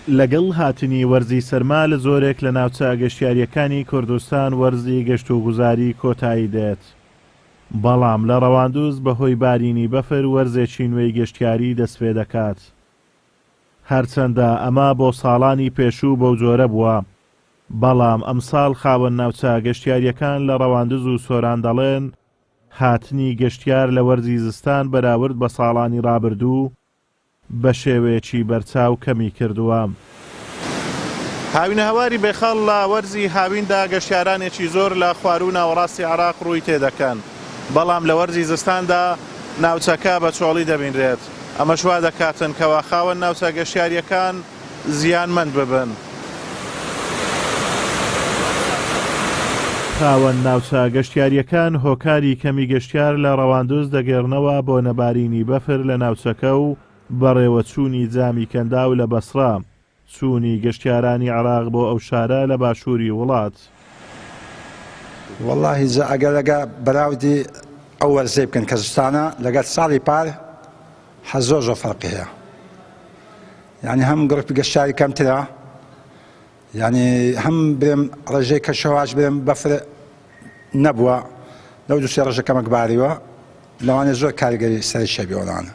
لەگەڵ هاتنی وەرزی سەرما لە زۆرێک لە ناوچە گەشتیارییەکانی کوردستان وەرزی گەشتوگوزاری کۆتایی دێت، بەڵام لە ڕەواندوز بەهۆی بارینی بەفر وەرزێکی نوێی گەشتیاری دەستپێدەکات. هەرچەندە ئەمە بۆ ساڵانی پێشوو بەوجۆرە بووە، بەڵام ئەمساڵ خاوەن ناوچە گەشتیارییەکان لە ڕەواندز و سۆران دەڵێن، هاتنی گەشتیار لە وەرزی زستان بەراورد بە ساڵانی ڕابردوو بەشێوەیەکی بەرچاو کەمی کردووە. هاوینەهەواری بێخەڵ لە وەرزی هاویندا گەشتیارانێکی زۆر لە خواروو ناوەڕاستی عێراق ڕووی تێدەکەن، بەڵام لە وەرزی زستاندا ناوچەکە بە چۆڵی دەبینرێت، ئەمەش وا دەکاتن کەوا خاوەن ناوچە گەشتیارییەکان زیانمەند ببن. خاوەن ناوچە گەشتیارییەکان هۆکاری کەمی گەشتیار لە ڕەواندز دەگێڕنەوە بۆ نەبارینی بەفر لە ناوچەکە و بەڕێوەچوونی جامی کەنداو لە بەسڕە، چوونی گەشتیارانی عێراق بۆ ئەو شارە لە باشووری وڵات. وەڵاهی جا ئەگەر ئەگە بەراوردی ئەو وەرزەی بکەن کە زستانە لەگەر ساڵی پار هە زۆر زۆر فەرقی هەیە یعنی هەم گڕپی گەشتیاری کەمترە یعنی هەم برێم ڕێژەی کەشەواش برێم بەفر نەبووە لەو دوو سێ ڕۆژە کەمەک باریوە لەوانەیە زۆر کاریگەری سەرەکی هەبێ ئەوانە.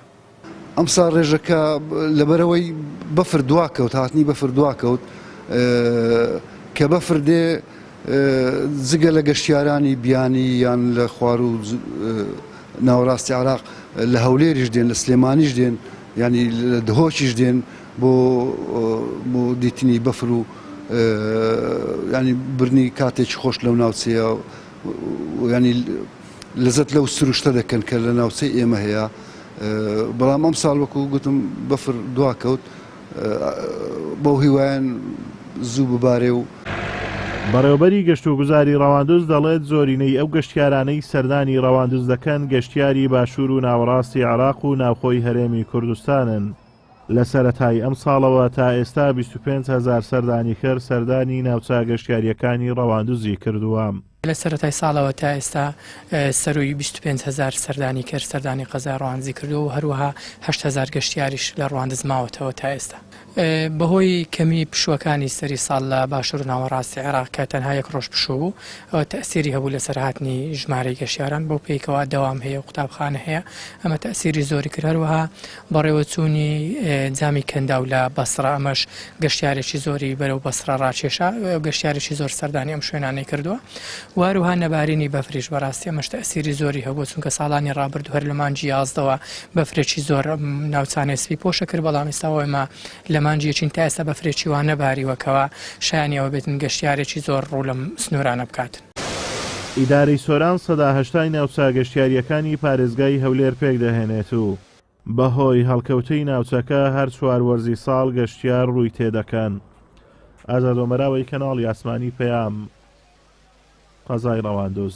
ئەمساڵ ڕێژەکە لەبەرئەوەی بەفر دواکەوت، هاتنی بەفر دواکەوت، کە بەفر دێ جگە لە گەشتیارانی بیانی یان لە خواروو ناوەڕاستی عێراق لە هەولێریش دێن، لە سلێمانیش دێن، یانی لە دهۆکیش دێن بۆ بۆ دیتنی بەفر و یانی برنی کاتێکی خۆش لەو ناوچەیە ینی لەزەت لەو سروشتە دەکەن کە لە ناوچەی ئێمە هەیە بەڵام ئەمساڵ وەکو گوتم بەفر دواکەوت بەو هیوایەن زوو ببارێ و. بەڕێوەبەری گەشتوگوزاری ڕەواندز دەڵێت، زۆرینەی ئەو گەشتیارانەی سەردانی ڕەواندز دەکەن گەشتیاری باشوور و ناوەڕاستی عێراق و ناوخۆی هەرێمی کوردستانن. لە سەرەتای ئەمساڵەوە تا ئێستا 25 هەزار سەردانیکەر سەردانی ناوچە گەشتیارییەکانی ڕەواندزی کردووە. لە سەرەتای ساڵەوە تا ئێستا سەرووی 25 هەزار سەردانیکەر سەردانی قەزای ڕواندزی کردووە و هەروەها 8000 گەشتیاریش لە ڕواندز ماوەتەوە تا ئێستا. بەهۆی کەمی پشووەکانی سەری ساڵ لە باشوور و ناوەڕاستی عێراق کە تەنها یەک ڕۆژ پشوو بوو، ئەوە تەئسیری هەبوو لەسەر هاتنی ژمارەی گەشتیاران، بەو پێی کەوا دەوام هەیە و قوتابخانە هەیە ئەمە تەئسیری زۆری کرد، هەروەها بەڕێوەچوونی جامی کەنداو لە بەسڕە ئەمەش گەشتیارێکی زۆری بەرەو بەسڕە ڕاکێشا، گەشتیارێکی زۆر سەردانی ئەم شوێنانەی کردووە و هەروەها نەبارینی بەفریش بەڕاستی ئەمەش تەئسیری زۆری هەبوو چونکە ساڵانی ڕابردوو هەر لە مانگی یازدەوە بەفرێکی زۆر ناوچانەی سپی پۆشە کرد بەڵام ئێستا ئێمە لە مانگی یەکین تا ئێستا بەفرێکی وا نەباریوە کەوا شایانی ئەوە بێتن گەشتیارێکی زۆر ڕوو لەم سنوورانە بکات. ئیدارەی سۆران سەدا هەشتای ناوچە گەشتیارییەکانی پارێزگای هەولێر پێکدەهێنێت و بەهۆی هەڵکەوتەی ناوچەکە هەر چوار وەرزی ساڵ گەشتیار ڕووی تێدەکەن. ئازاد ئۆمەراوەی کەناڵی ئاسمانی پەیام، قەزای ڕەواندوز.